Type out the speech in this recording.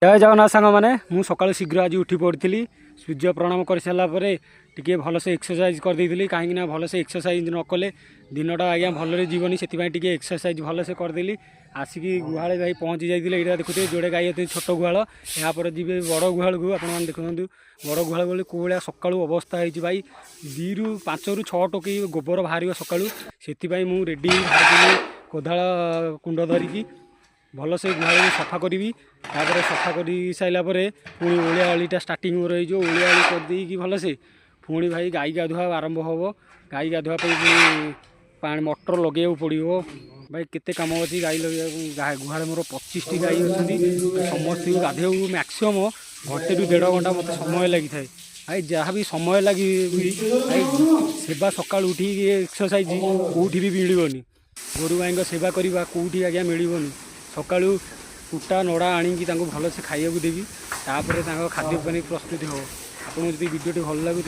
ଜୟ ଜଗନ୍ନାଥ ସାଙ୍ଗମାନେ। ମୁଁ ସକାଳୁ ଶୀଘ୍ର ଆଜି ଉଠି ପଡ଼ିଥିଲି। ସୂର୍ଯ୍ୟ ପ୍ରଣାମ କରିସାରିଲା ପରେ ଟିକେ ଭଲସେ ଏକ୍ସରସାଇଜ୍ କରିଦେଇଥିଲି, କାହିଁକିନା ଭଲସେ ଏକ୍ସରସାଇଜ୍ ନ କଲେ ଦିନଟା ଆଜ୍ଞା ଭଲରେ ଯିବନି। ସେଥିପାଇଁ ଟିକେ ଏକ୍ସରସାଇଜ୍ ଭଲସେ କରିଦେଲି। ଆସିକି ଗୁହାଳେ ଭାଇ ପହଞ୍ଚି ଯାଇଥିଲି। ଏଇଟା ଦେଖୁଥିବେ, ଯୋଡ଼େ ଗାଈ ଅଛନ୍ତି, ଛୋଟ ଗୁହାଳ। ଏହାପରେ ଯିବେ ବଡ଼ ଗୁହାଳକୁ। ଆପଣମାନେ ଦେଖନ୍ତୁ, ବଡ଼ ଗୁହାଳ ବୋଲି କେଉଁ ଭଳିଆ ସକାଳୁ ଅବସ୍ଥା ହେଇଛି ଭାଇ। 2ରୁ 5ରୁ 6 ଟୋକେଇ ଗୋବର ବାହାରିବ ସକାଳୁ। ସେଥିପାଇଁ ମୁଁ ରେଡ଼ି ବାହାରିଥିଲି କୋଦାଳ କୁଣ୍ଡ ଧରିକି। ଭଲସେ ଗୁହାଳକୁ ସଫା କରିବି। ତାପରେ ସଫା କରି ସାରିଲା ପରେ ପୁଣି ଓଳିଆ ଅଳିଟା ଷ୍ଟାର୍ଟିଂ ମୋର ହେଇଯିବ। ଓଳିଆ ଅଳି କରିଦେଇକି ଭଲସେ ପୁଣି ଭାଇ ଗାଈ ଗାଧୁଆ ଆରମ୍ଭ ହେବ। ଗାଈ ଗାଧୁଆ ପାଇଁ ପୁଣି ପାଣି ମଟର ଲଗେଇବାକୁ ପଡ଼ିବ। ଭାଇ, କେତେ କାମ ଅଛି ଗାଈ ଲଗେଇବାକୁ। ଗୁହାଳେ ମୋର 25ଟି ଗାଈ ଅଛନ୍ତି। ସମସ୍ତଙ୍କୁ ଗାଧେଇବାକୁ ମ୍ୟାକ୍ସିମମ୍ ଘଣ୍ଟେରୁ ଦେଢ଼ ଘଣ୍ଟା ମୋତେ ସମୟ ଲାଗିଥାଏ। ଭାଇ, ଯାହା ବି ସମୟ ଲାଗି ଭାଇ, ସେବା ସକାଳୁ ଉଠିକି ଏକ୍ସରସାଇଜ୍ କେଉଁଠି ବି ମିଳିବନି। ଗୋରୁ ଗାଈଙ୍କ ସେବା କରିବା କେଉଁଠି ଆଜ୍ଞା ମିଳିବନି। ସକାଳୁ କୁଟା ନଡ଼ା ଆଣିକି ତାଙ୍କୁ ଭଲସେ ଖାଇବାକୁ ଦେବି। ତାପରେ ତାଙ୍କ ଖାଦ୍ୟ ପାଣି ପ୍ରସ୍ତୁତି ହେବ। ଆପଣଙ୍କୁ ଯଦି ଭିଡ଼ିଓଟି ଭଲ ଲାଗୁଥିବ